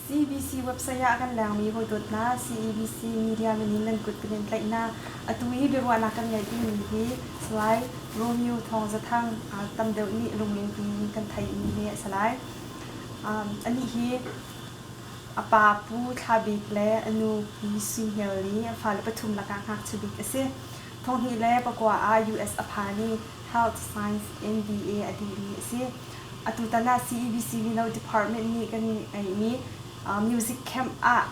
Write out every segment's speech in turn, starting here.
CBC website ah kan lengmi hawidawt hna, CEBC media min in nan kut kan in tlaih hna. Atu i biaruahnak kan ngeih dingmi hi Salai Romeo Thawng Za Thang tam deuh nih lungling tiin kan theihmi hi a si lai. Anih hi a pa Pu Thla Bik le a nu Pi Sui Hngel i a fale pathum lakah ngakchia bik a si. Thonghnih le pakua ah US a phan i Health Science MBA a dihmi a si. Atutan ah CEBC Mino Department nih kan ngeihmi music camp ah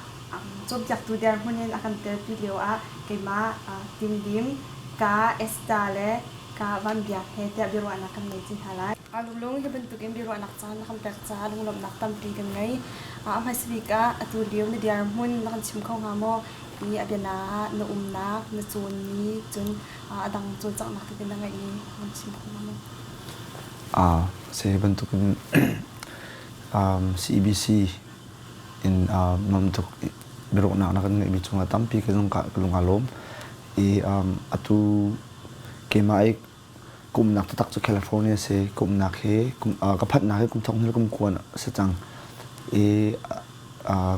cawnpiaktu dirhmun in a kan telpi lio ah keimah Timdim, ka Esther le ka Van Biak he tiah biaruahnak kan ngei ti hna lai. Lunglung hi bantukin biaruahnak caan na kan pek caah lunglawmhnak tampi kan ngei. A hmasa bik ah atu lio na dirhmun na kan chim kho hnga maw? I a biana ah na umnak, na cawnmi, cun a dang cawlcanghnak tete na ngeihmi na kan chim kho hnga maw? Si bantukin CEBC in nuam tuk biaruahnak na kan ngeihmi cungah tampi ka lung aa lawm. I atu keimah i ka umnak taktak cu California si. Ka umnak hi ka phanhnak hi kum thong hnih le kum kua a si cang. I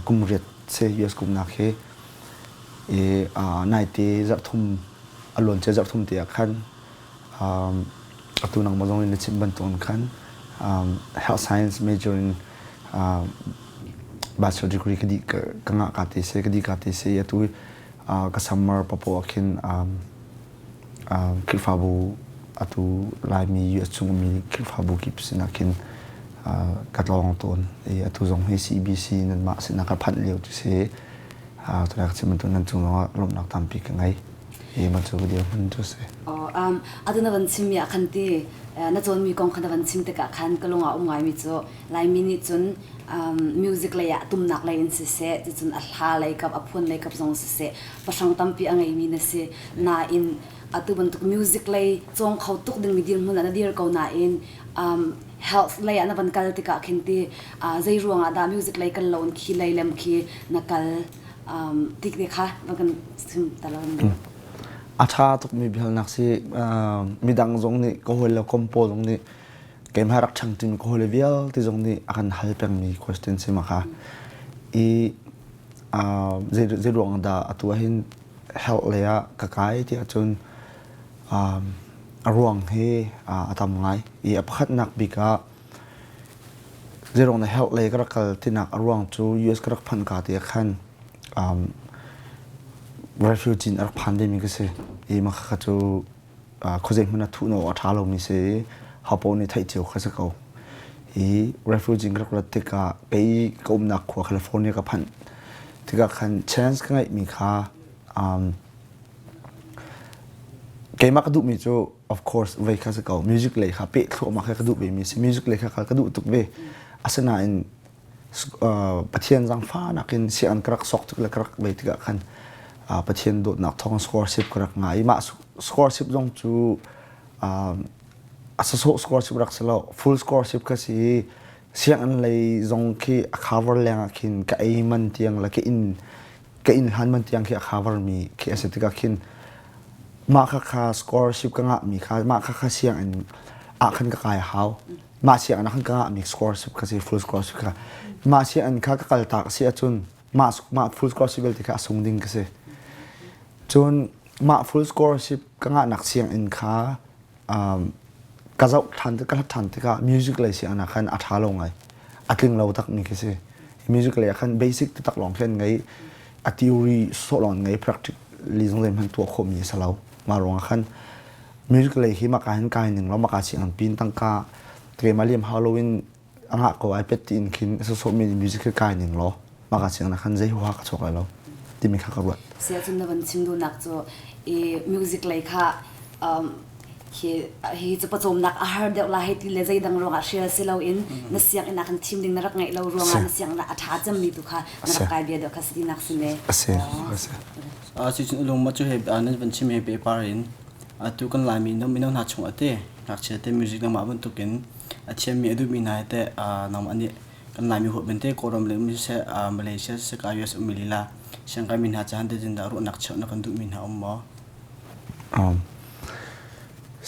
kum riat si US ka umnak hi. I naite zarhthum a luancia zarhthum te ah khan Atu nangmah zong nih na chimh bantukin khan health science major in bachelor degree ka dih ka ngah ka te si ka dih ka te si atu ka summer papoh ah khin Khrihfabu atu Laimi US chung ummi Khrihfabu kip sinah khin ka tlawng tawn i atu zong hi CBC nanmah sinah ka phanh lio cu si tulai ka chim bantuk nan cung zongah lawmhnak tampi ka ngei. Hi ma cu dir hmun cu si. Oh, um, atu na van chimmi ah khan ti na cawnmi kong kha na van chim tikah khan ka lung ah um ngaimi cu Laimi nih cun um, music lei ah tumnak lei in siseh ticun a hla lei kap a phun lei kap zong siseh pahrang tampi a ngeimi na si nain atu bantuk music lei cawng kho tuk dingmi dirhmun ah na dir ko nain um, health lei ah na van kal tikah khin ti uh, zei ruangah dah music lei kal loin khi lei lem khi na kal tik te kha va kan chim ta lo A ṭha tukmi biahalnak si midang zong nih ka hawi le kom pawl zong nih keimah rak ṭhang ṭimi ka hawile vialte zong nih a kan hal pengmi question si ma kha i zei ruang dah atu ahhin health lei ah ka kai ti ahcun a ruang hi a tam ngai i a pakhatnak bik ah Zeirong na herh lei ka rak kal tinak a ruang cu US ka rak phanh ka te ah khan um, refugee in a rak phan vemi ka si. I mah kha cu uh, khuazei hmun ah thuh awk a ṭha lomi si i hopaoh nih theih cio kha si ko. I refugee ka rak rat tikah kei ka umnak khua California ka phanh tikah khan chance ka ngeihmi kha um, keimah ka duhmi cu of course vei kha si ko music lei kha peh thluahmah kha ka duh ve mi si music lei kha ka duh tuk ve asinain Pathian zangfahnak in sianginn ka rak sok tik le ka rak vei tikah khan Pathian dawtnak thawng scholarship ka rak ngah i mah scholarship zong cu a sasawh scholarship rak si lo full scholarship kha si i sianginn lei zong khi a cover leng ah khin ka ei man tiang le ka inn ka inn hlan man tiang khi a cover mi khi a si tikah khin mah kha kha scholarship ka ngahmi kha mah kha kha sianginn ah khan ka kai hau mah sianginn ah khan ka ngahmi scholarship kha si full scholarship kha mah sianginn kha ka kal tak si ahcun mah mah full scholarship vialte kha a sung ding ka si cun mah full scholarship ka ngahnak sianginn kha um, ka zoh ṭhan ka hlat ṭhan tikah music lei sianginn ah khan a ṭha lo ngai a tling lo takmi khi si music lei ah khan basic taktak lawng khi an ngei a theory sawh lawng an ngei practically zong zeihmanh tuah khawhmi a si lo mah ruangah khan music lei hi maka hin kai ning lo maka sianginn pin tangka keimah liam hau loin a ngah ko ai pet tiin khin sawsawhmi music hi kai ning law maka sianginn ah khan zei huha ka chuak lai lo timi kha ka ruat. Sia cun na van chim duhnak cu i music lei kha um, hi hi cu pawcawmnak a har deuh la hei ti le zeidang ruangah hrial si loin na sianginn ah khan thim ding na rak ngeih lo ruangah na sianginn ah a ṭha cemmi tu kha na rak kai bia deuh kha si tinak si ne. A si. A si. A si cun ulung ma cu he nan van chim he pehpar in atu kan Laimi mino hna chung ate ngakchia te music nangmah bantukin a thiammi a duhmi hna hi teh nangmah nih kan Laimi huap in te Kawlram le um siseh Malaysia siseh ka US ummi lila siangkaimi hna cahan te dah ruahnak cheuh na kan duhmi hna um maw?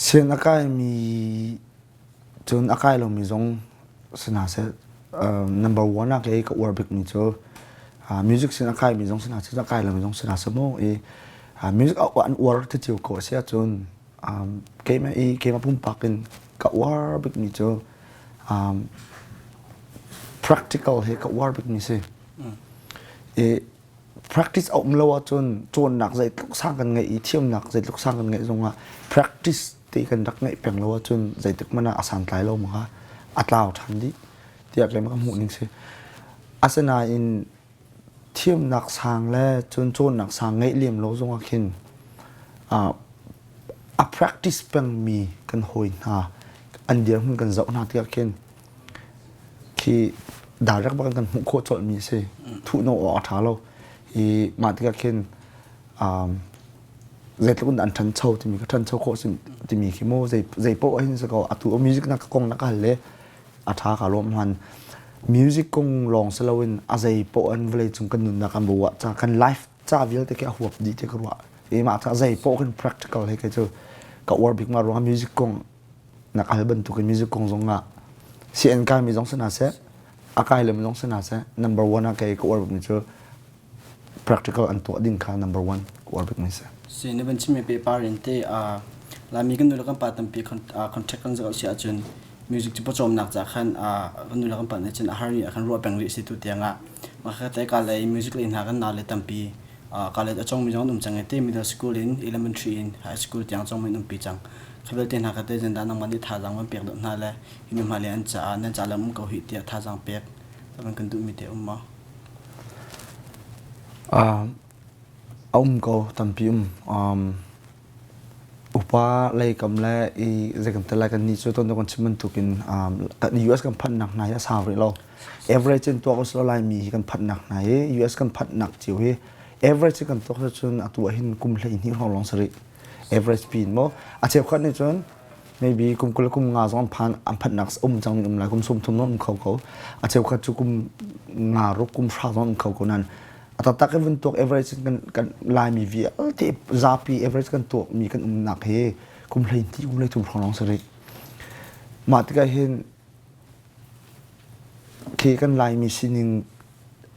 Sian a kaimi cun a kai lomi zong si hna seh. number one ah kei ka uar bikmi cu music sin a kaimi zong si hna seh, a kai lomi zong si hna seh mu i music an uar ti cio ko a si ahcun keimah i keimah pumpak in ka uar bikmi cu practical hi ka uar bikmi si. I practice a um lo ahcun cawnnak zeitluk sang kan ngeih i thiamnak zeitluk sang kan ngeih zongah practice ti kan rak ngeih peng lo ahcun zeitik hmanh ah a santlai lo ma a tlau ṭhan dih tiah keimah ka hmuh ning si. Asinain thiamnak sang le cun cawnnak sang ngeih lem lo zongah khin a practice pengmi kan hawi hna an dirhmun kan zoh hna tikah khin khi direct bak kan hmuh khawh colhmi a si. Thuhno awk a ṭha lo. I mah tikah khin zeitluk in an ṭhancho timi ka ṭhancho khawh timi khi mu zei zei poah hin si ko atu music na ka kong na ka hal le a ṭha ka lawm hman music kong lawng si loin a zei poah in vawlei cung kan nunnak kan ruah ca kan life ca vialte khi a huap dih ti ka ruah i mah ca zei poah kan practical he kei cu ka uar bik ma ruangah music kong na kal bantukin music kong zong ah CN kai mi zong si hna seh a kai lem zong si hna seh number one ah kei ka uar bik mi cu practical an tuah ding kha number one ka uar bik mi si. Si na van chimmi pehpar in te Laimi kan nu le kan pa tampi contact kan zoh si ahcun music cu pawcawmnak ca khan kan nu le kan pa nih cun a har mi ah khan ruah peng rih si tu tiang ah mah te ka lei music lei hna kan nau le tampi college a cawngmi zong an um cang i te middle school in elementary in high school tiang cawngmi an umpi cang. Kha vialte hna kha te zendah nangmah nih thazaang van pek deuh hna le hi nu hmailei an caah nan ca le um ko hih tiah thazaang pek van kan duhmi te um maw? A um ko tampi um. Upa lei kam le i zei kan tel lai kan nih cu ton kan chim bantukin US kan phanhnak hna hi a sau rih lo. Average in tuak usih Laimi hi kan phanhnak hna hi US kan phanhnak cio hi average kan tuak cun atu ah hin kum 12 hrawng lawng si rih. Average pin maw a cheukhat nih cun maybe kum 20 kum nga zong an phan an phanhnak um cang um lai kum 30 zong um kho ko. A cheukhat cu kum nga ruk kum hra zong um kho ko nan a taktak in vun tuak average kan kan Laimi vialte zapi average kan tuak mi kan umnak hi kum 12 kum 13 hrawng lawng si rih. Mah tikah hin khi kan Laimi sining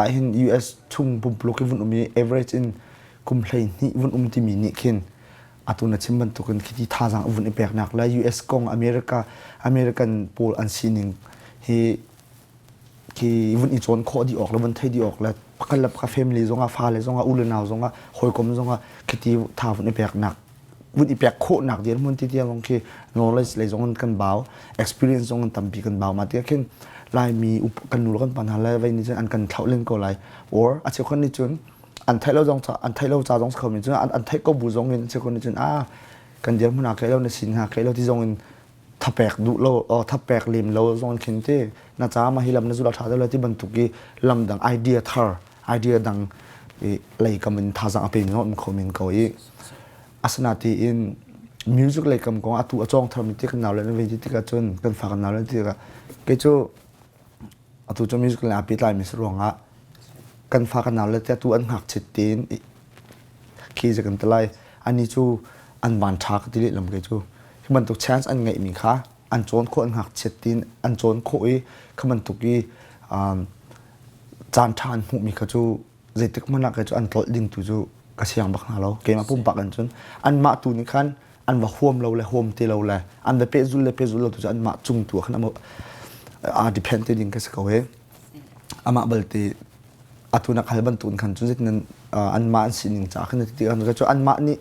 ahhin US chung pumpuluk i vun um i average in kum 12 vun um timi nih khin atu na chim bantukin khiti thazaang vun i peknak le US kong America American pawl an sining hi khi vun i cawn khawh dih awk le vun theih dih awk le pakhat le pakhat family zongah fale zongah u le nau zongah hawikom zongah khiti tha vun i peknak vun i pek khawhnak dirhmun ti tiang zong khi knowledge lei zong in kan bau experience zong in tampi kan bau ma tiah khin Laimi kan nu le kan pa hna le vei nih cun an kan thlauh len ko lai or a cheukhat nih cun an theih lo zong an theih lo ca zong kho mi cun an theih ko bu zong in cheukhat nih cun a kan dirhmun ah kai lo na sin ha kai lo ti zong in thapek duh lo o thapek lem lo zong khin te na ca ma hi lam na zul a tha deuh lai ti bantuk i lam dang idea thar idea dang i lei kam in thazaang a pe mi um kho men ko i asina ti in music lei kam kong atu a cawng thar mi ti kan nau le na ve ti tikah cun kan fa kan nau le ti tikah kei cu atu cu music le aa pehtlai mi si ruangah kan fa kan nau le te atu an ngakchit tein khi ze kan ti lai ani cu an van ṭha ka ti lehlam kei cu hi bantuk chance an ngeihmi kha an cawn khawh an ngakchiat tiin an cawn khawh i kha bantuk i caan ṭha an hmuhmi kha cu zeitik hmanh ah kei cu an tlolh ding tu cu ka siang bak hna lo keimah pumpak in cun anmah tu nih khan an va huam lo le huam ti lo le an va pehzul le pehzul lo tu cu anmah cung tu ah khan aa depend te ding ka si ko he amah balte atu nak hal bantuk in khan cun zeitin anmah an sining caah khan ti kan cu anmah nih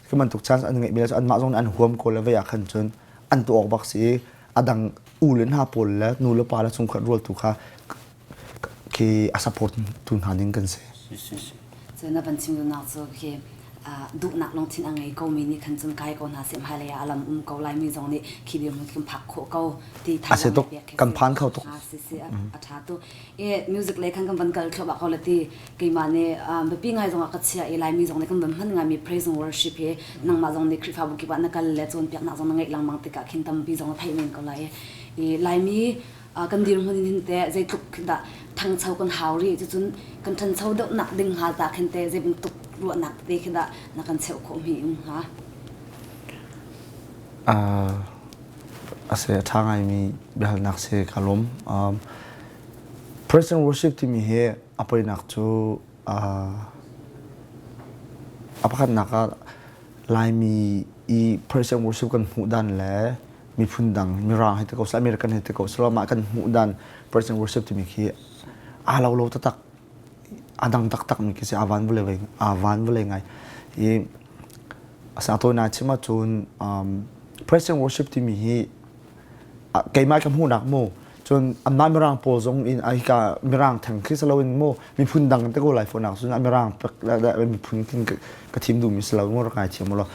khi bantuk chance an ngeih mi le cu anmah zong nih an huam ko le vei ah khan cun an tuah awk bak si i a dang u le hna pawl le nu le pa le chungkhat rual tu kha khi a support tu hna ding kan si. Cu na van chim duhnak cu khi duhnak lungthin a ngei ko mi nih khan cun kai ko hna seh hmailei ah a lam um ko lai mi zong nih khi dirhmun kan phak khawh ko ti a si tuk kan phan kho tuk si si a tha tuk e music lei khan kan van kal thluahmah ko la ti keimah nih biapi ngai zong ah ka chia i Laimi zong nih kan van hman ngaimi praise and worship hi nangmah zong nih Khrihfabu kip ah na kal le cawnpiaknak zong na ngeih lengmang tikah khin tampi zong na theih men ko lai i Laimi kan dirhmun in hin teh zeitluk dah thangcho kan hau rih cucun kan ṭhancho deuhnak ding hnga ta khin teh zei bantuk ruahnak tete khi dah na kan cheuh khawh mi um hnga? A si a ṭha ngaimi biahalnak si ka lawm. Praise and worship timi hi a poinak cu a pakhatnak ah Laimi i praise and worship kan hmuh dan le miphun dang Mirang he ti ko seh American he ti ko seh mah kan hmuh dan praise and worship timi khi aa lo lo taktak a dang taktak mi khi si aa van vawlei aa van vawlei ngai i a tawinak chim ahcun praise and worship timi hi keimah ka hmuhnak mu cun anmah mirang pawl zong in hika mirang theng khi si loin mu miphun dang te ko lai fawn cun a mirang miphun kin ka thim duhmi si lo mu rak ngai thiam mu law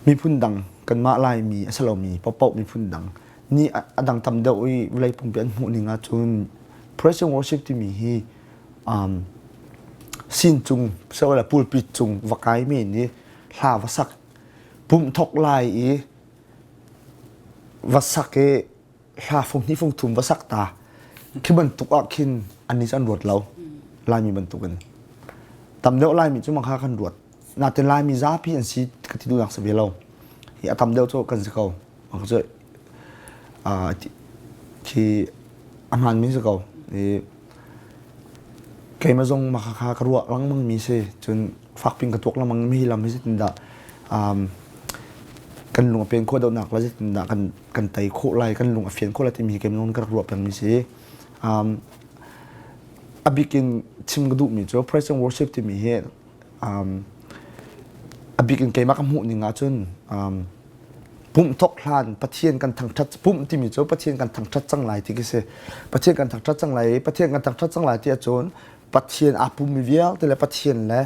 miphun dang kanmah Laimi a si lomi paohpaoh miphun dang nih a dang tam deuh i vawlei pumpi an hmuh ning ahcun praise and worship timi hi sin cung le pulpit cung va kai men i hla va sak pumh thok lai i va sak i hla fung hnih fung thum va sak ta khi bantuk ah khin annih cu an ruat lo Laimi bantukin tam deuh Laimi cu mangha kan ruat natin Laimi zapi an si ka ti duhnak si ve lo hi a tam deuh cu kan si ko cu khi a hmaanmi si ko i keimah zong mah kha ka ruah lengmang mi si cun fakpin ka tuak lengmang mi lam hi zeitindah kan lung a pen khawh deuhnak le zeitindah kan kan tei khawh lai kan lung a fian khawh lai timi hi keimah zong ka rak ruah pengmi si a bik in chim ka duhmi cu praise and worship timi hi a bik in keimah ka hmuh ning ahcun pumh thok hlan Pathian kan thangṭhat pumh timi cu Pathian kan thangṭhat cang lai ti khi si Pathian kan thangṭhat cang lai i Pathian kan thangṭhat cang lai ti ahcun Pathian aa pummi vialte le Pathian le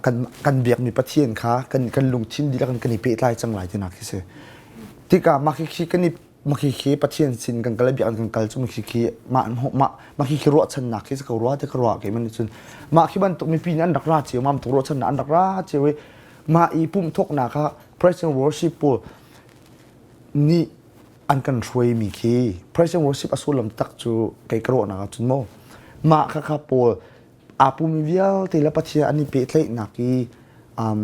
kan kan biakmi Pathian kha kan kan lungthin dihlak in kan i pehtlai cang lai tinak khi si tikah mah khi kan i mah khi Pathian sin kan kal i biakinn kan kal cu mah khi mah mah mah khi ruahchannak khi si ko rua ti ka ruah keimah nih cun mah khi bantuk mipi nih an rak ra cio mah bantuk ruahchannak an rak ra cio i mah i pumh thawknak ah praise and worship pawl nih an kan hruaimi khi praise and worship a sullam tak cu kei ka ruahnak ahcun maw mah kha kha pawl aa pumi vialte le Pathian an i pehtlaihnak i um,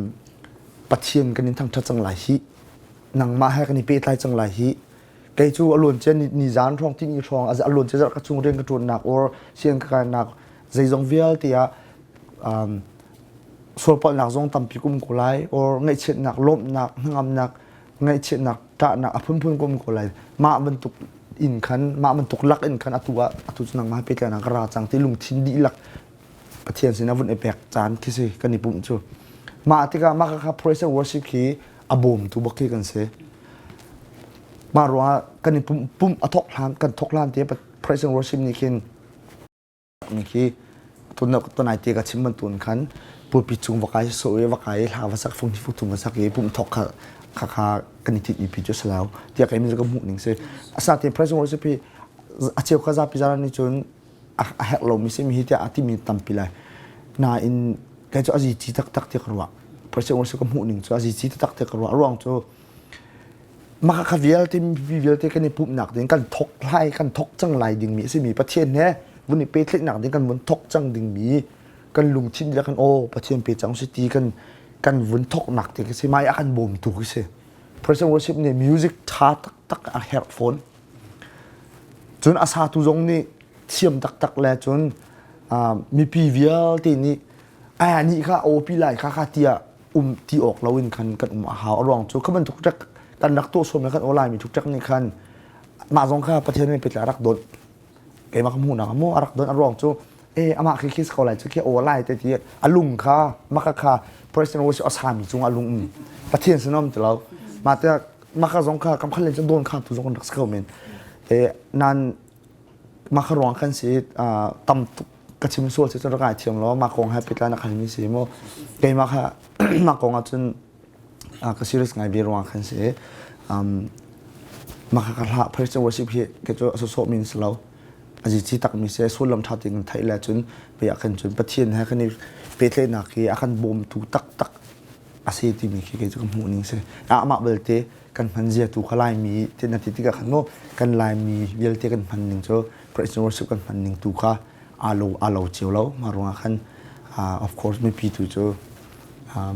Pathian kan in thangṭhat cang lai hi nangmah he kan i pehtlai cang lai hi kei cu a luan cia ni zan hrawng ti ni hrawng a luan cia zarh ka chung rian ka ṭuannak or sian ka kainak zeizong vialte ah um, sualpalhnak zong tampi kum ko lai or ngaihchiatnak lawmhnak hnangamnak ngaihchiatnak ṭahnak a phunphun kum ko lai mah bantuk in khan mah bantuk lak in khan atu ah atu cu nangmah pehtlaihnak ka ra cang ti lungthin dihlak Pathian sin a vun i pek caan khi si kan i pumh cu mah tikah mah kha praise and worship khi a bawmtu bak khi kan si mah ruangah kan i pumh pumh a thok hlan kan thok hlan te praise and worship nih khin mi khi tunai te ka chim bantuin khan pulpit cung va kai so i va kai i hla va sak fung hi thum va sak i pumh thok kha kha kha kan i thit mi pi cu si lo tiah kei mi ka hmuh ning si asinain praise and worship hi a cheu kha zapi zaran nih cun a herh lomi si mi hi tiah a timi tampi lai nain kei cu a zici taktak ti ka ruah praise and worship ka hmuh ning cu a zici taktak ti ka ruah ruang cu mah kha vialte mipi vialte kan i pumhnak ding kan thok lai kan thok cang lai dingmi a simi Pathian he vun i pehtlaihnak ding kan vun thok cang dingmi kan lungthin le kan aw Pathian pe cang si ti kan kan vun thoknak te khi si mai a kan bawmtu khi si praise and worship nih music tha taktak a herh fawn cun a satu zong nih thiam taktak le cun mipi vialte nih aya nih kha awpi lai kha kha tiah um ti awk loin khan kan um a hau a ruang cu kha bantuk ṭek kan rak tuah sual kan aw laimi ṭuk nih khan mah zong kha Pathian nih petla rak dawt keimah ka hmuhnak maw a rak dawt a ruang cu e amah khi khi ko lai cu khi aw lai te ti a lung kha maka kha president worship a sami cung a lung um Pathian sin um ti lo mah te maka zong kha kam khan len cu dawn kha tu zong kan rak si ko men e nan mah kha ruang khan si tam tuk ka chim sual si cun rak ngai thiam law mah kong he pehtlai na khalmi si mu keimah kha mah kong ah cun ka serious ngai ve ruang khan si mah kha ka hlah praise and worship hi ke cu a sawsawh min si lo a zici takmi si sullam ṭha tein kan theih le cun pei ah khan cun Pathian he kan i pehtlaihnak hi a kan bawmtu taktak a si timi khi kei cu ka hmuh ning si amah belte kan hman zia tu kha Laimi ti na ti tikah khan mu kan Laimi vialte kan hman ning cu praise and worship kan hman ning tu kha aa lo aa lo cio lo mah ruangah khan of course mipi tu cu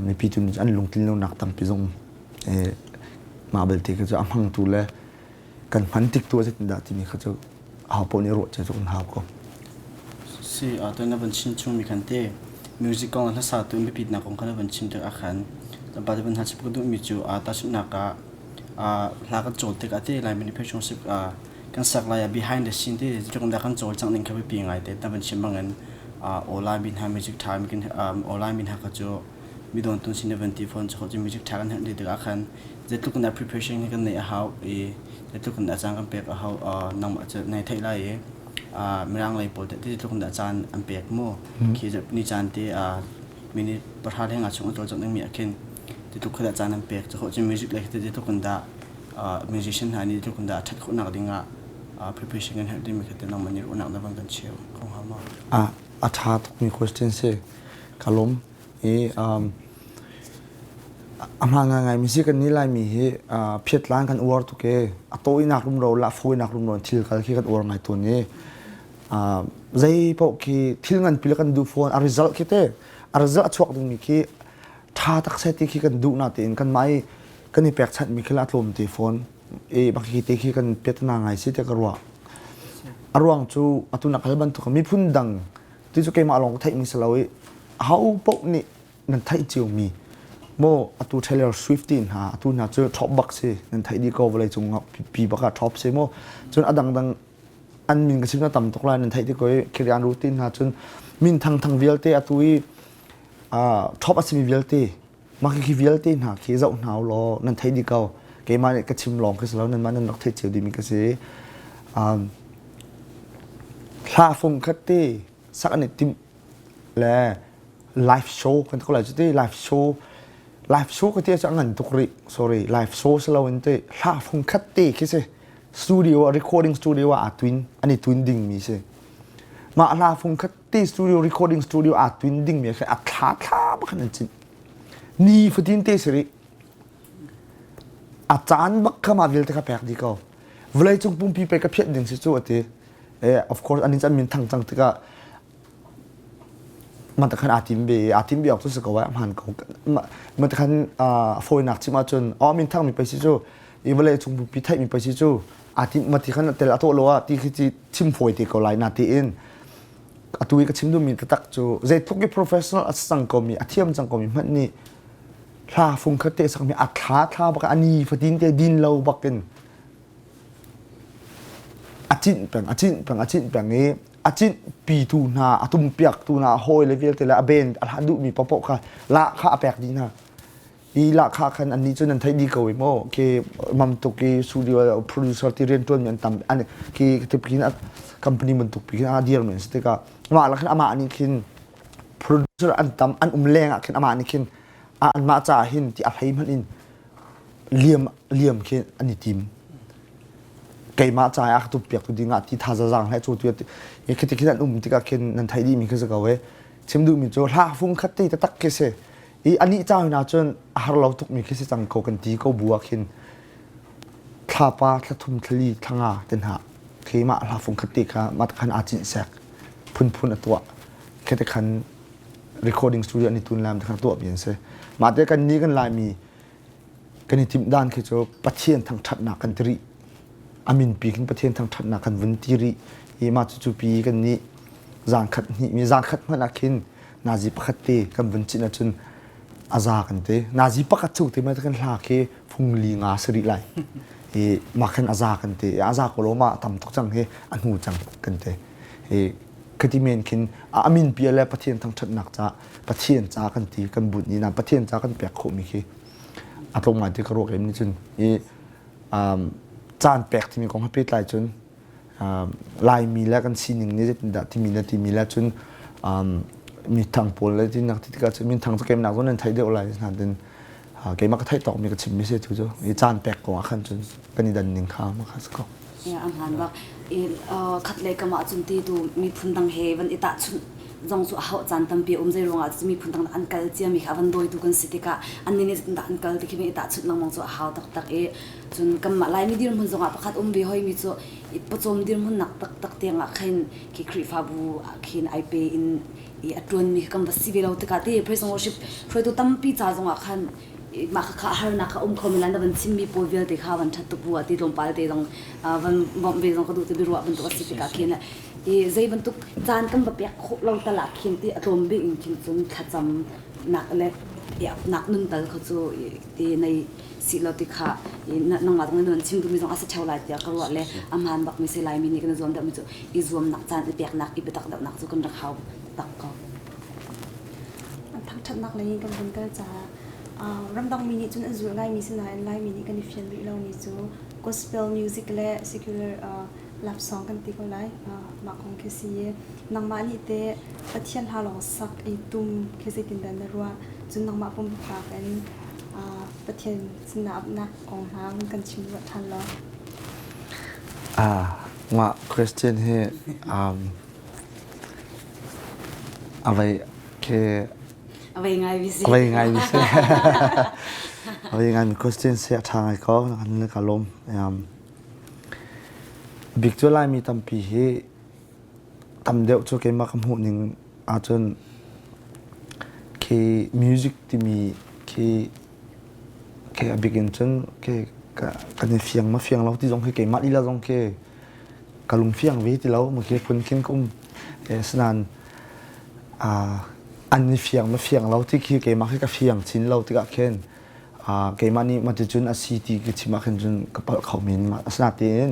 mipi tu nih an lungtlin lonak tampi zong mah belte kha cu a hmangtu le kan hman tik tu a zeitindah timi kha cu. Aho paoh nih ruah cia cu kan hau ko. Si, atu na van chim chungmi khan te music kong le hlasa tu biapitnak kong kha na van chim tikah khan tlawmpal te van hal chap ka duhmi cu tahchunhnak ah hla kan cawl tikah te Lai manufacturing kan sak lai ah behind the scene te zeitluk dah kan cawlcangh ning kha biapi ngai te na van chim bangin aw Laimi hna music ṭha aw Laimi hna kha cu mi dawntu sin na van ti fawn cu music ṭha kan herh ti tikah khan zeitluk in dah preparation hi kan neih a hau i zeitluk in dah caan kan pek a hau nangmah cu nai theih lai i mirang lei pawl teh zeitluk in dah caan an pek mu khi ni caan te minute pahra leng ah chung a cawlcangh dingmi ah khin zeitluk kha dah caan an pek cu music lei khi zeitluk in dah musician hna nih zeitluk in dah a ṭhat khawhnak ding ah preparation kan herh timi kha te nangmah nih ruahnak na van kan cheu kho hnga maw? A ṭha tukmi question si. Ka lawm. I a hmaan ngaingai mi si kan nih Laimi hi phiatlan kan uar tuk i a tawinak rumro le a fawinak rumro in thil kal khi kan uar ngai tawn i zei paoh khi thil nganpi le kan duh fawn a result khi te a result a chuak dingmi khi ṭha tak seh ti khi kan duh na tiin kanmah i kan i pekchanhmi khi la tlawm te fawn i bak hi te khi kan piatana ngai si tiah ka ruah. A ruang cu atu na kal bantuk miphun dang ti cu keimah lawng ka theihmi si lo i aho paoh nih nan theih ciomi maw atu Taylor Swift ti hna atu hna cu top bak si nan theih dih ko vawlei cung pi bak ah top si maw cun a dangdang an min ka chim na tam tuk lai nan theih ti ko i Kirian Ruth ti hna cun min thang thang vialte atu i top a simi vialte mah khi vialte hna khi zoh hna u law nan theih dih ko keimah nih ka chim lawng khi si lo nanmah nan rak theih cio dihmi ka si hla fung khat te sak an i timh le live show kan ko lai cu ti live show live show ka ti cu a ngan tuk rih sorry live show si lo in te hla fung khat te khi si studio recording studio ah aa twin an i twin ding mi si mah hla fung khat ti studio recording studio aa twin ding mi kha a thla thla bak an cin ni fatin te si rih a caan bak kha mah vialte kha pek dih ko vawlei cung pumpi pe ka phiat ding si cu ati eh of course anin chan min thang cang tikah man khan aa tim ve aa tim bi awk cu si ko ai hmaan ko man khan fawinak chim ahcun aw min thang mi pei si cu i vawlei cung pumpi theih mi pei si cu aa tim mati khan tel a tawh lo ah ti khi chim fawi te ko lai na tiin atu i ka chim duhmi taktak cu zeitluk i professional a cang komi a thiam cang komi hmanh nih hla fung khat te sakmi a thla thla bak a ni fatin te din lo bakin a cinh peng a cinh peng a cinh peng i a cinh pitu hna a tumpiak tu hna a hawi le vialte le a band a hlah duhmi paohpaoh kha lah kha a pek dih hna i lahkhah khan annih cu nan theih dih ko i maw khi mam tuk i studio producer ti rianṭuan mi an tam an khi tipkin company bantuk pi khin a dir mi an si tikah amah la khin amah nih khin producer an tam an um leng ah khin amah nih khin anmah caah hin ti a hlei hmanh in liam liam khi an i tim keimah caah a ka tumpiak tu ding ah ti thazaang hlei cu tu khi ti khin an um tikah khin nan theih dih mi khi si ko e chim duh mi cu hla fung khat te taktak khi si I anih ca hna cun a har lo tukmi khi si cang ko kan ti ko bu ah khin thlapa thlathum thlali thlanga te hna khi mah hla fung khat te kha mah khan aa cinh sek phunphun a tuah khi te khan recording studio an i tun lam te khan tuah mi an si mah te kan ni kan laimi kan i timh dan khi cu Pathian thangṭhatnak kan ti rih a min pi khin Pathian thangṭhatnak kan vun ti rih i mah cucu pi kan nih zan khat hnih mi zan khat hmanh ah khin nazi pakhat te kan vun cin ahcun a za kan ti nazi pakhat cu te mai kan hla khi fung li nga si rih lai i mah khan a za kan ti a za ko lo ma tam tuk cang hi a hnu cang kan ti i khati men khin a min pi le Pathian thangṭhatnak ca Pathian ca kan ti kan bunh ni na Pathian ca kan pek khawh mi khi a tlawm ngai ti ka ruak em ni cun i caan pek timi kong he pehtlai cun Laimi le kan sining nih zeitindah timi le timi le cun mithang pawl le tinak ti tikah cun minthang cu keimah zong nan theih deuh lai nain keimah ka theih tawkmi ka chimmi si tu cu i caan pek kong ah khan cun kan i dan ning kha ma kha si ko. Ya an hmaan bak. I khat le kam ah cun ti tu miphun dang he van i tahchunh zong cu a hauh caan tampi a um zei ruangah cu miphun dang an kal ciami kha van dawitu kan si tikah annih nih zeitindah an kal ti khi i tahchunh lengmang cu a hau taktak i cun kanmah Laimi dirhmun zongah pakhat um ve hoimi cu pawcawm dirhmun nak taktak tiangah khin khi Khrihfabu ah khin ai pe in i a ṭuanmi kan va si ve lo tikah ti praise and worship hruaitu tampi ca zongah khan. Mah kha harnak kha um kho men lai na van chimmi pawl vialte kha van ṭhat tuk rua ti tlawmpal te zong van bawmh ve zong ka duh ti biaruah bantuk a si tikah khin i zei bantuk caan kan va pek khawh lo tal ah khin ti a tlawm bik in khin cun thlacam nak le nak nun tal kha cu ti nei si lo ti kha nangmah zong nih nan chim duhmi zong a si ṭheo lai tiah ka ruah le a hmaan bakmi si Laimi nih kan i zuam deuhmi cu i zuamnak caan i peknak i biatak deuhnak cu kan rak hau tak ko. Thangṭhatnak lei in kan vun kal caah ramdang mi nih cun an zulh ngaimi si nain Laimi nih kan i fian rih lomi cu gospel music le secular love song kan ti ko lai. Mah kong khi si i nangmah nih teh Pathian hla lawng sak i tum khi zeitindah na ruah? Cun nangmah pumpak in Pathian sinah apnak kong hna kan chim ruah ṭhan law. Mah Christian hi a vei khi a vei ngai mi si. A vei ngai mi si. A vei ngai mi Christian si a ṭha ngai ko. Kan ka lawm. Bik cu Laimi tampi hi tam deuh cu keimah ka hmuh ning ahcun khi music timi khi khi a bik in cun khi kan i fiang ma fiang lo ti zong khi keimah lila zong khi ka lung fiang ve ti lo ma khi phun khin ka um asinain an i fiang ma fiang lo ti khi keimah khi ka fiang chin lo tikah khin keimah nih maticun a si ti ka chim ah khin cun ka palh kho men asinain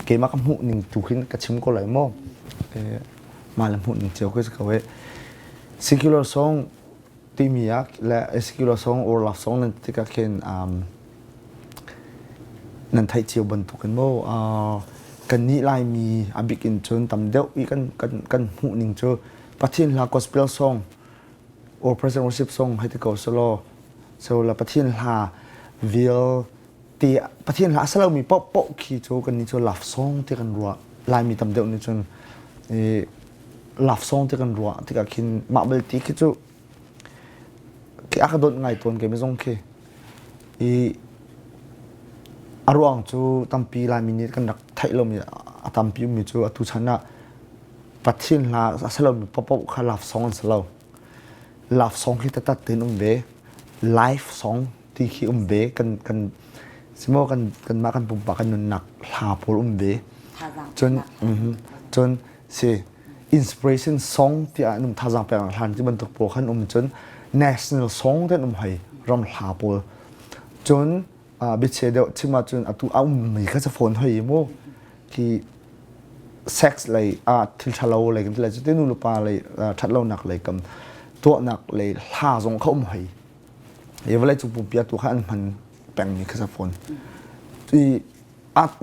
keimah ka hmuh ning tu khin ka chim ko lai maw mah le hmuh ning cio ka si ko e secular song timi ah le secular song or love song nan tikah khin nan theih cio bantukin maw kannih Laimi a bik in cun tam deuh i kan kan kan hmuh ning cu Pathian hla gospel song or present worship song hei ti ko selaw so la Pathian hla vial ti Pathian hla a si lomi paohpaoh khi cu kan nih cu love song ti kan ruah Laimi tam deuh nih cun i love song ti kan ruah tikah khin mah belte khi cu khi a ka dawt ngai tawn kei zong khi i a ruang cu tampi Laimi nih kan rak theih lomi a tampi ummi cu atu chan ah Pathian hla a si lomi paohpaoh kha love song an si lo. Love song hi taktak tein um ve. Life song ti khi um ve. Kan kan simo kan kanmah kan pumpak kan nunnak hla pawl um ve. Cun cun si inspiration song tiah an um thazaang pek hlan ti bantuk pawl khan um cun national song te an um hoi ram hla pawl. Cun biachia deuh chim ahcun atu a ummi kha phone hoi mu khi sex lei ah thil ṭhalo lei kan ti lai cu nu le pa lei ṭhat lonak lei kam tuahnak lei hla zong kha um hoi i vawlei cung pumpi atu kha an hman pengmi kha sa phone i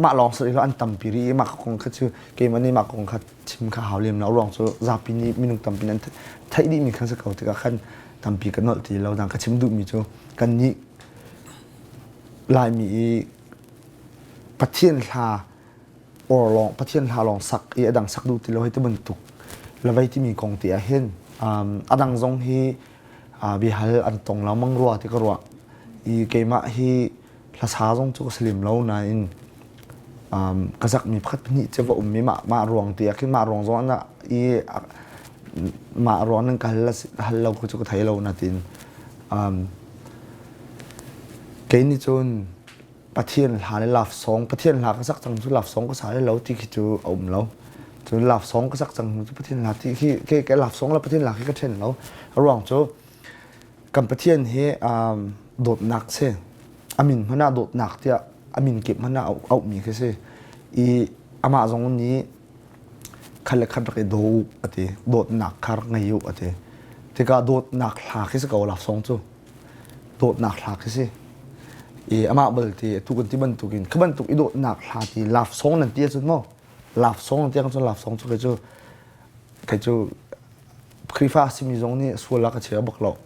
mah lawng si lo an tampi rih i mah kong kha cu keimah nih mah kong kha chim kha hau lem lo ruang cu zapi nih minung tampi nan theih dihmi kha si ko tikah khan tampi ka nolh ti lo dang ka chim duhmi cu kan nih Laimi i Pathian hla or lawng Pathian hla lawng sak i a dang sak duh ti lo hei ti bantuk lavei timi kong ti ah hin a dang zong hi biahal an tong lengmang rua ti ka ruah i keimah hi hlasa zong cu ka si lem lo nain ka zakmi pakhat pahnih cu va um i mah mah ruang ti ah khin mah ruang zong ah i mah ruang nan ka hal hal lo cu ka thei lo na tin Kei nih cun Pathian hla le love song, Pathian hla ka sak cang cu love song ka sa le lo ti khi cu a um lo. Cun love song ka sak cang cu Pathian hla ti khi ke ke love song le Pathian hla khi ka ṭhen lo. A ruang cu kan Pathian hi um, dawtnak si. A min hmanh ah dawtnak tiah a min kip hmanh ah auhmi khi si. I amah zong nih khat le khat rak i daw u a ti. Dawtnak kha rak ngei u a ti. Tikah dawtnak hla khi si ko love song cu. Dawtnak hla khi si. I amah balte atu kan ti bantukin kha bantuk i dawtnak hla ti love song nan ti ahcun maw love song nan ti ahcun love song cu kei cu kei cu Khrihfa a simi zong nih sual ah ka chia bak lo.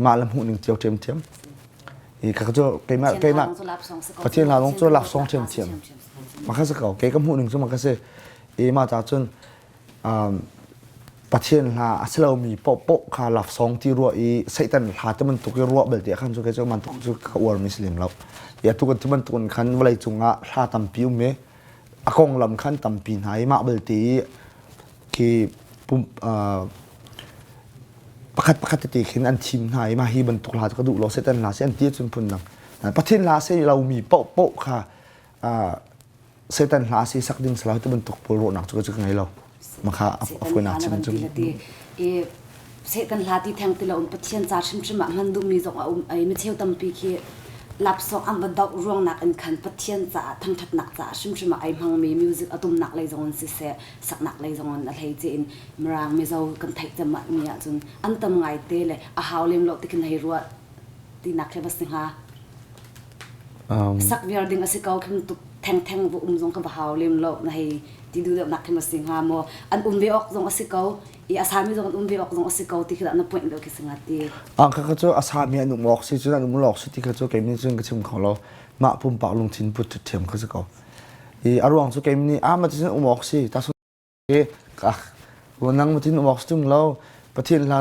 Mah le hmuh ning cio ṭhiamṭhiam. I ka cu keimah keimah Pathian hla zong cu love song ṭhiamṭhiam. Mah kha si ko. Kei ka hmuh ning cu mah kha si. I mah ca cun Pathian hla a si lomi paohpaoh kha love song ti ruah i Satan hla ti bantuk i ruah belte ah khan cu kei cu bantuk cu ka uarmi si lem lo. I atu kan ti bantuk in khan vawlei cung ah hla tampi um i a konglam khan tampi hna i mah belte i khi pum. Pakhat pakhat tete khin an thim hna i mah hi bantuk hla cu ka duh lo Satan hla si an ti ahcun phun dang. Pathian hla si lomi paohpaoh kha Satan hla si sak ding si lo ti bantuk pawl ruahnak cu ka ngei lo. Makha a fawinak chim cu. I Satan hla ti theng ti lo um Pathian ca hrimhrim ah hman duhmi zong a um ai micheu tampi khi lapsawng an va doh ruangnak in khan Pathian caah thangṭhatnak caah hrimhrim ah ai hmangmi music a tumnak lei zong in siseh saknak lei zong in a hleice in Mirang Mizo kan theih cem mi ahcun an tam ngai te le a hau lem lo ti khin hei ruah tinak khi va si hnga. Sak viar ding a si ko khi tuk thengtheng va um zong ka va hau lem lo na hei ti duh deuhnak khi ma si hnga maw an um ve awk zong a si ko i a sami zong an um ve awk zong a si ko ti khi dah na point deuh khi si hnga ti. Ah kha cu a sami an um awk si cun an um lo awk si ti kha cu keimah cun ka chim kho lo mah pumpak lungthin put ṭhiam kha si ko. I a ruang cu keimah nih ah ma ti cun um awk si ta Nang matin um awk si ṭung lo Pathian hla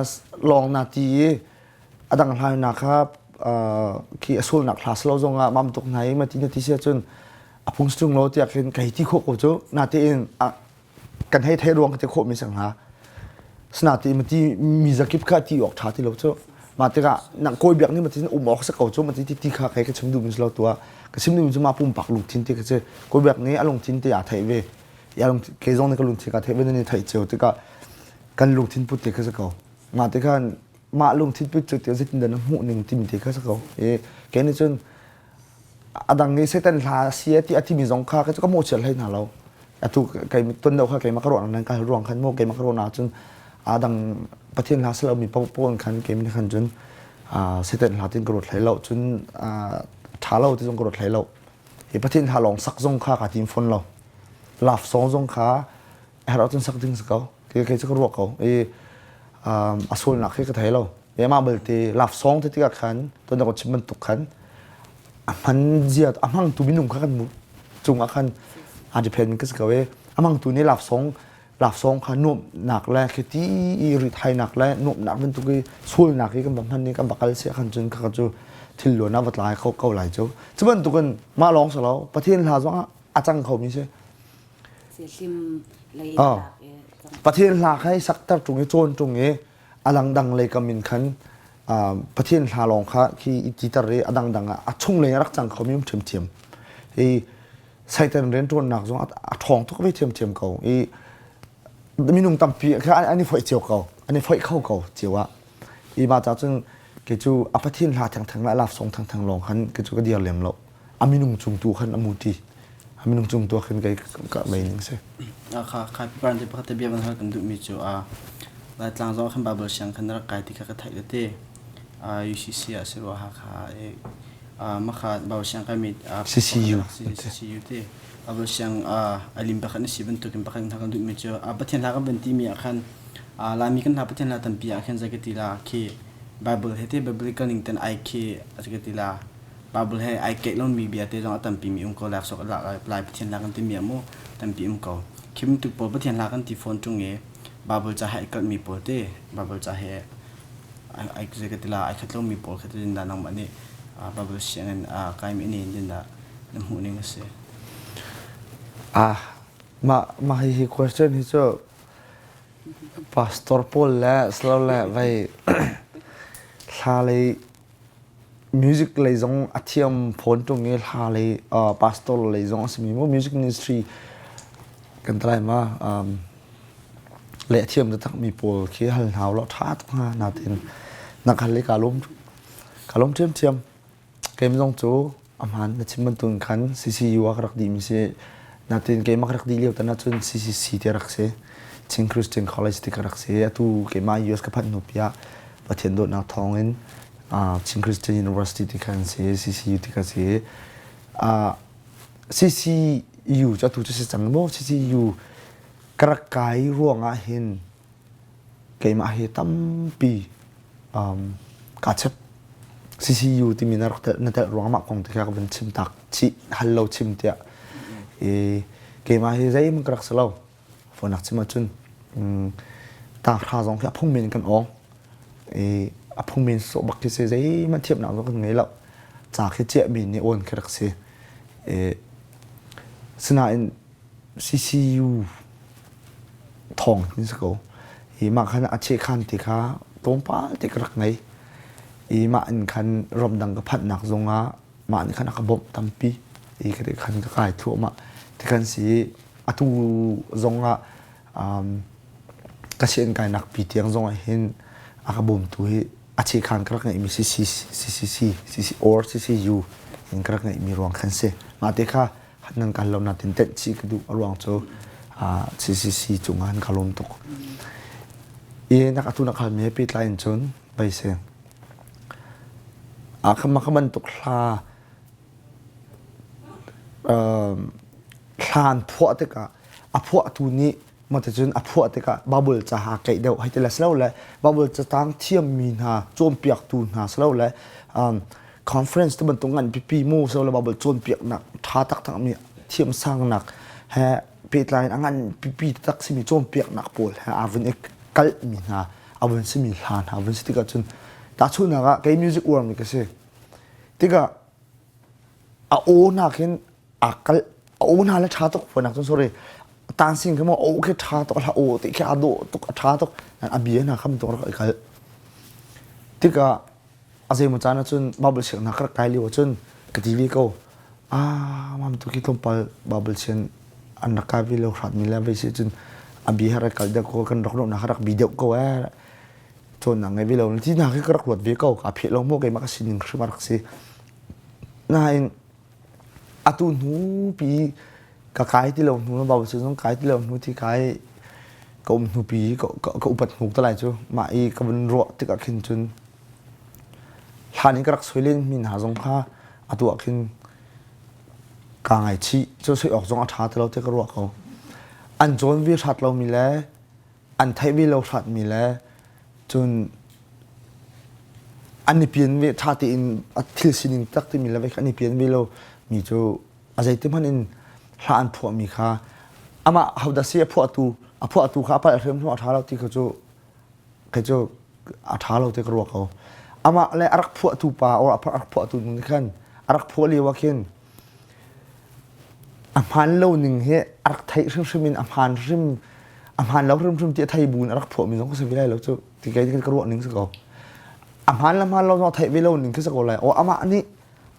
lawng na ti i a dang hla na kha khi a sulnak hla si lo zongah mam tuk hna i mati na ti si ahcun a phung si ṭung lo tiah khin ka hei ti khawh ko cu natein kan hei theih ruang ka ti khawh mi sang hna sinatein mati mi zakip kha ti awk ṭha ti lo cu mah tikah nang kawi biak nih mati um awk si ko cu mati ti ti kha kai ka chim duh mi si lo tuah ka chim duh mi cu mah pumpak lungthin ti ka si kawi biak nih a lungthin te aa theih ve kei zong nih ka lungthin kaa theih ve nan i theih cio tikah kan lungthin put te kha si ko mah te khan mah lungthin put cu zeitin dah na hmuh ning timi te kha si ko i kei nih cun a dang nih Satan hla si a ti a timi zong kha ka mawhchiat hlei hna lo atu kei ton deuh kha keimah ka ruah nan ka ruang khan maw keimah ka ruah na cun a dang Pathian hla si lomi paoh khan keimah khan cun Satan hla tin ka ruat hlei lo cun ṭha lo ti zong ka ruat hlei lo hi Pathian hla lawng sak zong kha ka tim fawn lo love song zong kha herh ahcun sak ding si ko kei kei cu ka ruah ko i a sualnak khi ka thei lo mah belte love song te tikah khan tuan ka chim bantuk khan a hman zia a hmangtu minung kha kan cungah khan a depend ka si ko i a hmangtu nih love song laksawng kha nuamhnak le khiti i rithainak le nuamhnak bantuk i sualnak i kan va hman i kan va kal si khan cun kha cu thil luan ah va tlai kho ko lai cu cu bantukin mah lawng si lo Pathian hla zong ah a cang kho mi si Pathian hla kha i sakter ṭung i cawn ṭung i a dangdang lei kam in khan Pathian hla lawng kha khi i titer i a dangdang ah a chung lei a rak cang kho mi um ṭhiamṭhiam i Satan rianṭuannak zong a ṭhawng tuk ve ṭhiamṭhiam ko i minung tampi kha an i foih cio ko an i foih kho ko cio ah i mah ca cun kei cu a Pathian hla thengtheng le a love song thengtheng lawng khan kei cu ka dir lem lo a minung cung tu khan a muti a minung cung tu khin kei ka mei ning si kha kha piparan te pakhat te bia van hal kan duh mi cu a Laitlang zong khan Bible siang khan rak kai ti kha ka theih te UCC ah si rua Hakha Makha Bible siang kaimi CCU CCU te Bible siang alim pakhat na si bantukin pakhat hna kan duhmi cu Pathian hla kan van timi ah khan Laimi kan hla Pathian hla tampi ah khan zei ka ti la khi Bible he te biblical ning ten ai khi zei ka ti la Bible he ai keih lomi bia te zong a tampi mi um ko lak sok lai Pathian hla kan timi ah mu tampi um ko khi bantuk pawl Pathian hla kan ti fawn ṭung i Bible ca he ai kalhmi pawl te Bible ca he ai zei ka ti la ai khat lomi pawl kha tin dah nangmah nih Bible sianginn kaimi nih din dah na hmuh ning a si? Ah mah mah hi question hi cu pastor pawl le slo le vai hla lei music lei zong a thiam phone tung i hla lei pastor lei zong a simi mu music ministry kan try ma um, le a thiam takmi pawl khi hal hna law ṭha tuk hnga natin na hal i kaa lawm kaa lawm ṭhiamṭhiam keimah zong cu a hmaan na chim bantukin khan CCU ah ka rak dihmi si natin keimah ka rak dih lio tan ahcun CCC ti a rak si Chin Christian College ti ka rak si atu keimah US ka phanh hnu pi ah Pathian dawtnak thawngin Chin Christian University ti kha an si CCU ti kha si CCU cu atu cu si cang maw CCU Ka rak kai ruangah hin keimah hi tampi um, kaa chep. CCU timi na rak telh, na telh ruangah mah kong te kha ka van chim tak chih hal lo chim tiah. I keimah hi zeihmanh ka rak si lo. Fawinak chim ahcun um, tanghra zong khi a phungmen kan awng. I a phungmen sawh bak khi si zeihmanh thiamnak zong kan ngei lo. Ca khi ciahmi nih awn khi rak si. I sinain CCU thawng hin si ko. Hi mah khan a chehkhan ti kha tlawmpal te ka rak ngei. I mah in khan ramdang ka phanhnak zongah mah nih khan a ka bawmh tampi. I ka khan ka kai thluahmah. Tikhan si atu zongah um, ka sian kainak pi tiang zongah hin a ka bawmtu hi a chekhan ka rak ngeihmi CCC, CC or CCU in ka rak ngeihmi ruang khan si. Mah te kha nan kal lo natin tenh chih ka duh a ruang cu CCC cungah an ka lawm tuk. I nak atu nak halmi he pehtlai in cun bai si. A kha kha bantuk hla hla an phuah tikah a phuahtu nih Maticun a phuah tikah Bible ca ha keih deuh hei ti le silole Bible catang thiammi hna cawnpiaktu hna silole um, conference te bantuk ngan pipi mu silole Bible cawnpiaknak ṭha taktak mi thiamsangnak he pehtlai in a ngan pipi taktak simi cawnpiaknak pawl he aa vun i kalhmi hna a vun simi hla hna vun si tikah cun tahchunhnak ah kei music uarmi ka si tikah a aw nakin a kal a aw hna le ṭha tuk phuanak cun sorry dancing khi maw aw khi ṭha tuk hla aw ti khi aa dawh tuk a ṭha tuk a bia hna kham tuk rak i kal tikah a zeimaw caan ahcun Bible siangnak ka rak kai lio ahcun ka ti ve ko ah mam tu khi tlawmpal Bible sian an rak kai ve lo hrat mi le vei si cun a bia he rak kal deuh ko kan rak ruahnak rak bi deuh ko eh cawnnak ngei ve lo ti hna khi ka rak ruat ve ko ka pheh lo maw keimah ka sining hrim a rak si nain Atu hnu pi ka kai ti lo hnu Bible zong kai ti lo hnu ti kai ka um hnu pi ka, ka, ka upat hnu te lai cu mah i ka vun ruah tikah khin cun hlan i ka rak soi len mi hna zong kha atu ah khin kaa ngaichih cu soi awk zong a ṭha ti lo ti ka ruah ko. An cawn ve hrat lomi le an theih ve lo hrat mi le cun an i pian ve ṭha tein a thil sining tak timi le an i pian ve lo mi cu a zeiti hmanh in hla an phuahmi kha amah hodah si a phuahtu a phuahtu kha a palh hrimhrim a ṭha lo ti kha cu kei cu a ṭha lo ti ka ruah ko amah le a rak phuahtu pa or a rak phuahtu nu nih khan a rak phuah lio ah khin A hmaan lo ning hi a rak theih hrimhrim in a hmaan hrim a hmaan lo hrimhrim ti a thei bu in a rak phuahmi zong ka si ve lai lo cu ti kei ka ruah ning si ko. A hmaan le hmaan lo zong a theih ve lo ning khi si ko lai. Aw amah nih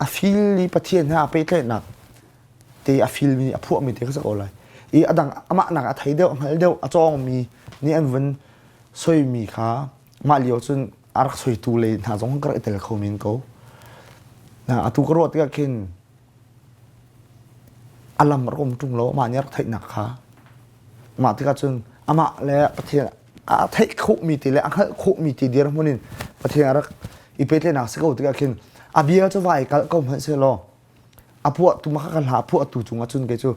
a feel i Pathian he aa pehtlaihnak te a feel mi a phuahmi te kha si ko lai. I a dang amah nak a thei deuh a hngal deuh a cawngmi nih an vun soimi kha mah lio cun a rak soitu lei hna zong ka rak i tel kho men ko. Na atu ka ruah tikah khin a lam rak um ṭung lo amah nih a rak theihnak kha mah tikah cun amah le Pathian a theih khawhmi ti le a hngalh khawhmi ti dirhmun in Pathian a rak i pehtlaihnak si ko tikah khin a bia cu vai kalh ko hmanh sehlaw a phuahtu mah kha hla a phuahtu cungah cun kei cu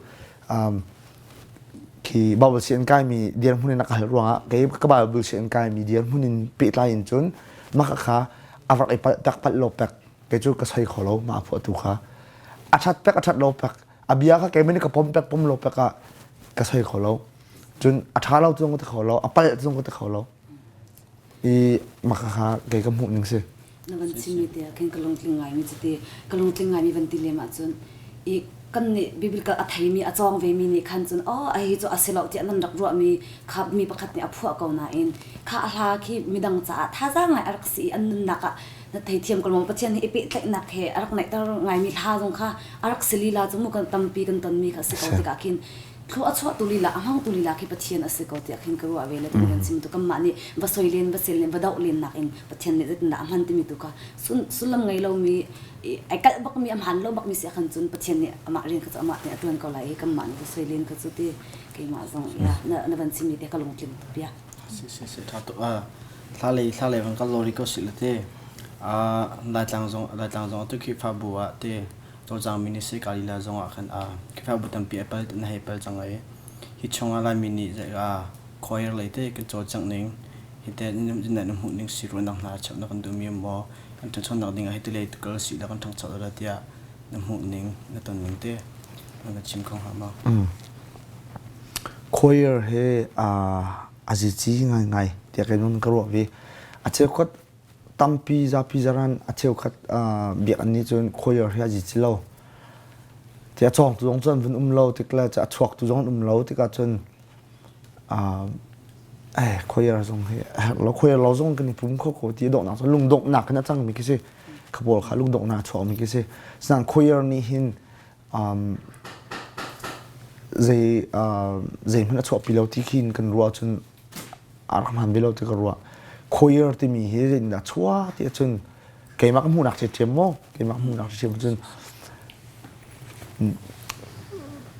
um, khi Bible si an kaimi dirhmun in a ka hal ruangah kei ka Bible si an kaimi dirhmun in pehtlai in cun mah kha a rak i palh tak palh lo pek kei cu ka soi kho lo mah a phuahtu kha a ṭhat pek a ṭhat lo pek a bia kha keimah nih ka pom pek pom lo pek ah ka soi kho lo cun a ṭha lo zong ka ti kho lo a palh zong ka ti kho lo i mah kha kei ka hmuh ning si na van chimmi te ah khin ka lungtling ngaimi cu ti ka lungtling ngaimi van ti lem ahcun i kan nih biblical a theimi a cawng vemi nih khan cun oh a hi cu a si lo tiah nan rak ruahmi kha mi pakhat nih a phuah ko nain kha a hla khi midang caah thazaang ngai a rak si i an nunnak ah na theithiam ko maw Pathian he i pehtlaihnak he a rak naihter ngaimi hla zong kha a rak si lila cu mu kan tampi kan tonmi kha a si ko tikah khin thlua a chuahtu lila a hmangtu lila khi Pathian a si ko tiah khin ka ruah ve le tu kan chim tu kanmah nih va soi len va sel len va doh len nak in Pathian nih zeitindah a hman timi tu kha sullam ngei lomi ai kalh bakmi a hmaan lo bakmi si ahkhan cun Pathian nih amah rian kha cu amah nih a ṭuan ko lai i kanmah nih va soi len kha cu ti keimah zong ya na van chimmi te ka lungtling tuk bia Si si si ṭha tuk ah thla lei thla lei van kal lori ko si le te Laitlang zong Laitlang zong atu Khrihfabu ah te cawlcang mi nih si Kalila zong ah khan Khrihfabu tampi a pal na hei pal cang ai hi chung ah Laimi nih choir lei te kan cawlcangh ning hi te na hmuh ning si ruahnak hna cheuh na kan duh mi maw kan ṭhanchonak ding ah hi ti lei kal si la kan ṭhangcho la tiah na hmuh ning na ton ning te na ka chim kho hnga maw? Choir he a zici ngaingai tiah kei nun ka ruah ve. A cheukhat tampi zapi zaran a cheukhat biakinn nih cun choir hi a zici lo. Ti a cawngtu zong cu an vun um lo tik le a chuaktu zong an um lo tikah cun. Eh choir zong hi a herh lo choir lo zong kan i pum kho ko ti dawhnak cu lungdonghnak in a cangmi khi si kha pawl kha lungdonghnak a chuakmi khi si sinain choir nih hin um, zei uh, zeihmanh a chuahpi lo ti khin kan ruah cun a rak hmaan ve lo ti ka ruah choir timi hi zeitindah chuah ti ahcun keimah ka hmuhnak ṭhiamṭhiam maw keimah ka hmuhnak ṭhiamṭhiam cun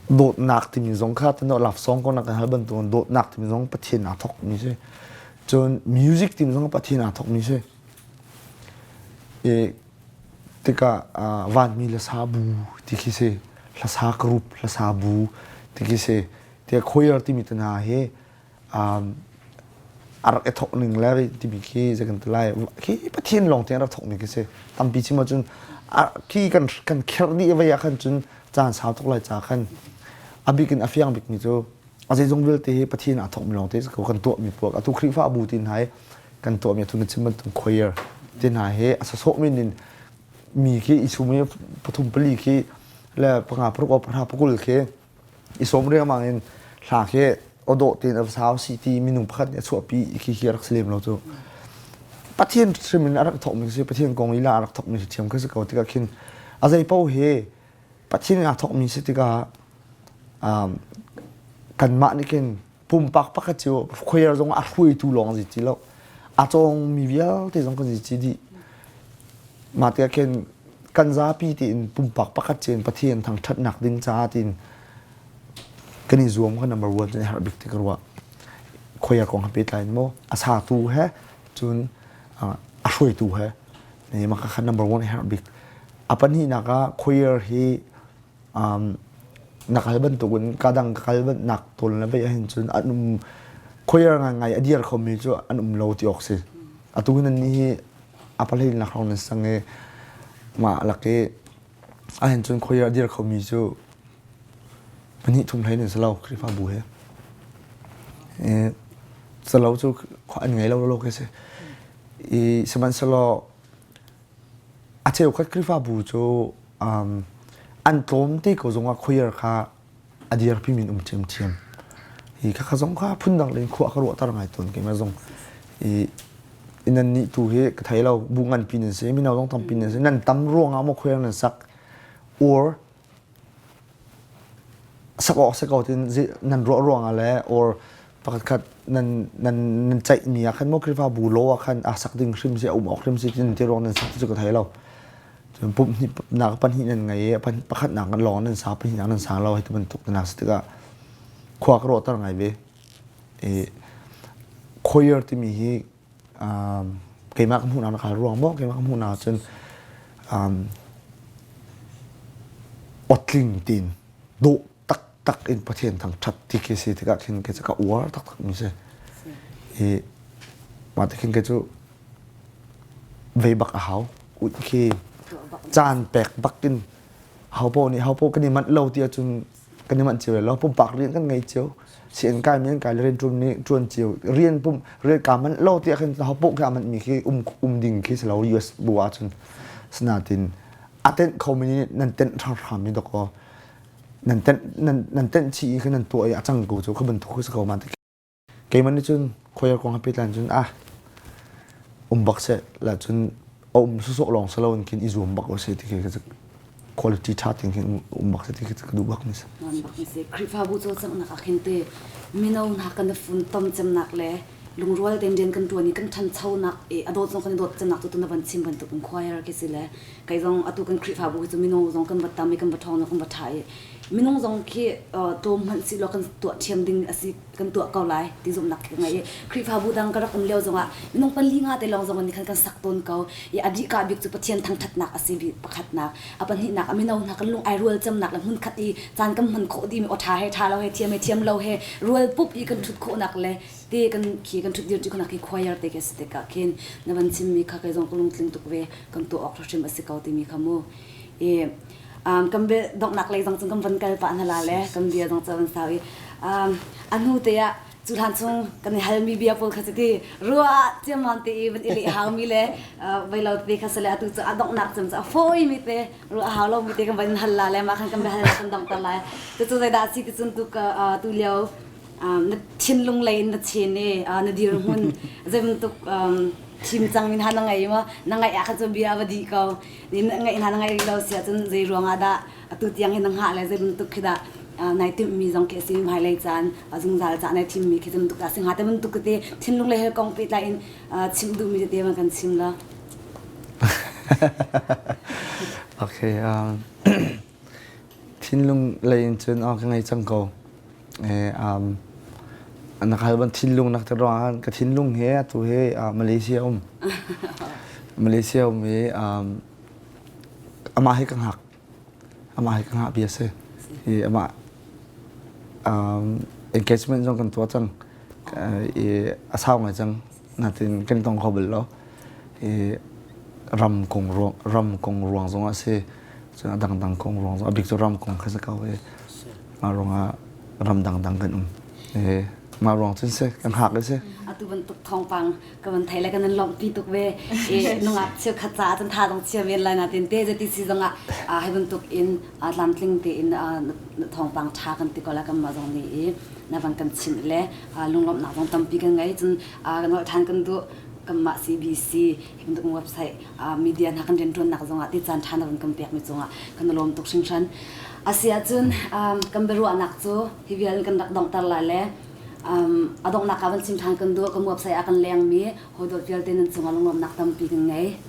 dawtnak timi zong kha tano love song ko na kan hal bantuk dawtnak timi zong Pathian aa thawk mi si cun music timi zong Pathian aa thawk mi si e tikah vanmi hlasa bu ti khi si hlasa group hlasa bu ti khi si tiah choir timi te hna hi a rak i thawk ning le timi khi zei kan ti lai khi Pathian lawng te a rak thawk mi khi si tampi chim ahcun khi kan kan kherh dih vei ah khan cun caan sau tuk lai ca khan a bik in a fiang bik mi cu a zeizong vialte hi Pathian aa thawk mi lawng te ko kan tuah mi puak atu Khrihfabu ti hna hi kan tuah mi atu na chim bantuk choir ti hna hi a sawsawh min in mi khi i chum i pathum pali khi le panga paruk pahra pakul khi i sawm riangmang in hla khi awdawh tein a sau si ti minung pakhat nih a chuahpi khi khi a rak si lem lo cu Pathian hrim in a rak thawkmi si Pathian kong lila a rak thawkmi si thiam kha si ko tikah khin a zei paoh hi Pathian in aa thawkmi si tikah um, kanmah nih khin pumpak pakhat cu choir zong a hruaitu lawng zi ti lo a cawngmi vialte zong kan zi ci dih mah tikah khin kan zapi tiin pumpak pakhat cin Pathian thangṭhatnak ding caah tiin kan i zuam kha number one cu herh bik ti ka ruah choir kong he pehtlai in maw a satu he cun a hruaitu he ne mah kha number one herh bik a pahnihnak ah choir hi um, na kal bantukin ka dang ka kal nak tawl na vei ahhin cun an um choir ngai a dir khomi cu an um lo ti awk si atu nan ni hi a palei nak hrawng nan sang i mah lak i ahhin cun choir a dir khomi cu pahnih thum hlei nan si lo Khrihfabu he e salo cu an ngei lo lo ke si i sihmanhsehlaw A cheukhat Khrihfabu cu um, an tlawm te ko zongah choir kha a dirpi min um ṭhiamṭhiam. Hi khakha zong kha phundang len khua ka ruahter ngai tawn keimah zong. I nan nih tu hi ka thei lo bu nganpi nan si mino zong tampi nan si nan tam ruangah maw choir nan sak or sak awk si ko tin nan ruah ruangah le or pakhat khat nan nan nan ceihmi ah khan maw Khrihfabu law ah khan a sak ding hrim si a um awk hrim si tin ti ruang nan sak ti cu ka thei lo cun pumh hnih nak pahnih nan ngei i pakhat nak lawng nan sa pahnih nak nan sa lo hei ti bantuk na si tikah khua ka ruahter ngai ve i choir timi hi keimah ka hmuhnak na kal ruang maw keimah ka hmuhnak cun awtling tin dawh taktak in Pathian thangṭhat ti khi si tikah khin kei cu ka uar taktak mi si. I mah ti khin kei cu vei bak a hau. Ut khi caan pek bak in ho paoh nih ho paoh kan i manh lo ti ahcun kan i manh cio lo. Pumpak rian kan ngei cio. Sian kai mi an kai le rian ṭuan nih ṭuan cio. Rian pum rian kaa manh lo ti ahkhin ho paoh khi aa manh mi khi um um ding khi si lo US bu ahcun. Sinatin a tenh kho mi nih nan tenh hramhram mi dawkaw nan tenh nan nan tenh chih i khan nan tuah i a cang ko cu kha bantuk khi si ko ma ti keimah nih cun choir kong he pehtlai cun ah um bak seh la cun a um sawsawh lawng si loin khin i zuam bak seh ti khi quality ṭha ting khin um bak seh ti khi ka duh bak mi si. Khrihfabu cawlcanghnak ah khin te mino hna kan i funtom cemnak le lungrual tein rian kan ṭuan i kan ṭhanchonak i a dawt zong kan i dawt cemnak cu tu na van chim bantuk in choir khi si le kei zong atu kan Khrihfabu hi cu minung zong kan va tam i kan va ṭhawng kan va ṭha i minung zong khi tlawm hmanh si law kan tuah ṭhiam ding a si kan tuah ko lai ti zumhnak khi ka ngei i Khrihfabu dang ka rak um lio zongah minung pali nga te lawng zong nih khan kan sak tawn ko i a bika bik cu Pathian thangṭhatnak a si bik pakhatnak a pahnihnak a mino hna kan lung ai rual cemnak le hmunkhat i caan kan hman khawh dimi aw ṭha he ṭha lo he thiam he thiam lo he rual pup i kan ṭhut khawhnak le te kan khi kan ṭhut dir ṭi khawhnak khi choir te khi a si tikah khin na van chimmi kha kei zong ka lungtling tuk ve kan tuah awk hrim a si ko timi kha mu i um, kan bia donghnak lei zong cun kan van kal pah hna la le kan bia zong cu van sau i um, a hnu te ah cu hlan chung kan i halmi bia pawl kha cu ti ruah ciamman te i van i leh haumi le vai lo te kha sale atu cu a donghnak cem cu a fawi mi te ruah hau lo mi te kan van hal la le mah khan kan bia hal kan dongter lai cu cu zeidah si ti cun tu tu lio Na thinlung lei in na chin i na dirhmun zei bantuk thim cang mi hna na ngei maw? Na ngaih ah khan cun bia va dih ko. Na ngaih hna na ngaih rih lo si ahcun zei ruangah dah atu tiang hi na hngah le zei bantuk khi dah nai timhmi zong khi a si hmailei caan zungzal caan nai thimmi khi bantuk dah si hnga te bantuk te thinlung le hel kong pehtlai in chim duhmi tete van kan chim la. Okay, thinlung lei in cun ka ngei cang ko. Na ka hal ban thinlung nak te ruangah ka thinlung he atu he Malaysia um. Malaysia um i amah hi ka hngak. Amah hi ka hngah bia si. I amah engagement zong kan tuah cang. I a sau ngai cang. Natin kan tong kho bal lo. I ram kong ruang ram kong ruang zong ah si. Cun a dangdang kong ruang zong a bik cu ram kong kha si ko i mah ruangah ram dangdang kan um. I mah ruang cun si kan hak i si. Atu bantuk thawngpang ka van thei le kan in lawmhpi tuk ve i nungak cheukhat caah cun tha dong chia men lai na tin te zeiti si zongah hi bantuk in tlamtling tein thawngpang tha kan ti ko la kan mah zong nih i na van kan chimh le lunglawmhnak zong tampi kan ngei cun kan holh than kan duh kanmah CBC hi bantuk website media hna kan riantuannak zongah ti caan tha na van kan pek mi cungah kan lawm tuk hringhran asi ahcun kan biaruahnak cu hi vial kan rak donghter lai le A donghnak ah van chim ṭhan kan duh. Kan website ah kan lengmi hawidawt vialte nan cungah lunglawmhnak tampi kan ngei.